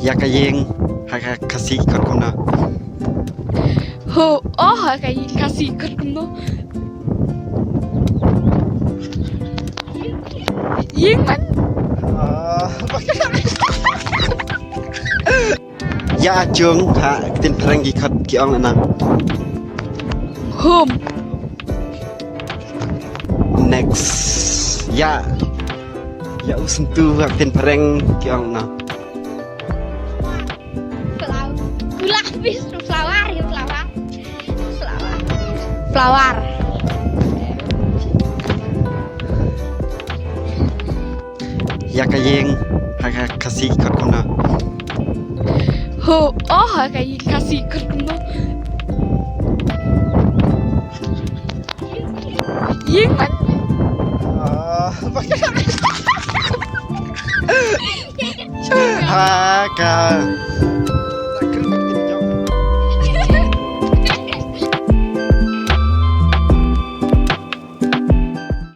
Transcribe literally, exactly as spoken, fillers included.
Ïa ka ïing ha ka Khasi khot kumno? Ho, oh, ha ka ïing Khasi khot kumno? Ïing man. Ïa jong ha ka ktien phareng ki khot ki ong nang. Home. Next. Ïa. Ïa u syntu ha ka ktien phareng ki ong nang. Flower. Flower, flower. Flower. Flower. Ïa ka ïing ha ka Khasi khot kumno? Ho, oh, ha ka ïing Khasi khot kumno? Ïing man. Ha ka